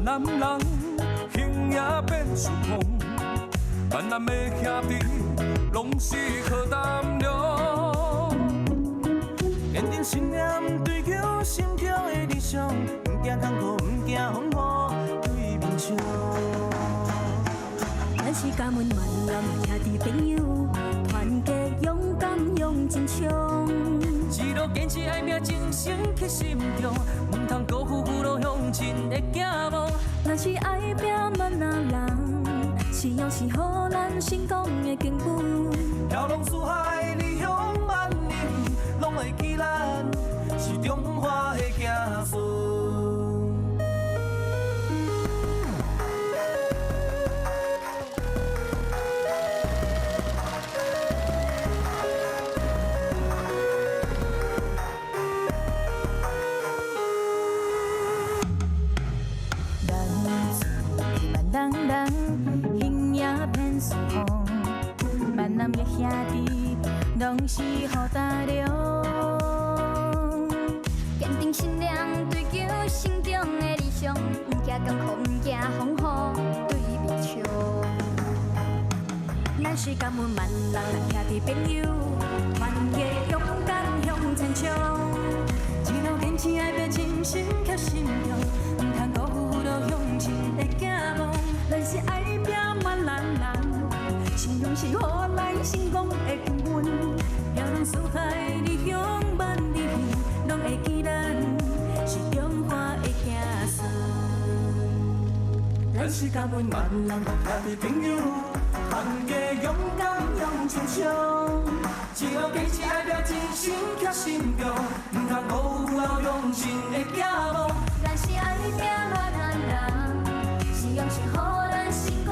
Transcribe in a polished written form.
南人，形影變四方。閩南的兄弟，攏是好膽量。堅定信念，追求心中的理想，毋驚艱苦，毋驚風雨，對面衝。咱是感恩閩南兄弟朋友，團結勇敢向前衝。一路堅持愛拼，精神刻心中，毋通辜負父老鄉親的寄望。咱是愛拼閩南人，信仰是予咱成功的根本。迢龍四海，離鄉萬里，攏會記咱是中華的子孫。咱是閩南人，形影遍四方，閩南的兄弟攏是好膽量。堅定信念，追求心中的理想，毋驚艱苦，毋驚風雨，對面衝。咱是感恩閩南兄弟朋友，團結勇敢向前衝。一路堅持愛拼，精神刻心中，毋通辜負父老鄉親的寄望。咱是愛拼閩南人，信仰是予咱成功的根本。迢龍四海，離鄉萬里，攏會記咱是中華的子孫。咱是感恩閩南兄弟朋友，團結勇敢向前衝。一路堅持愛拼，精神刻心中，毋通辜負父老鄉親的寄望。咱是愛拼閩南人，信仰是予咱成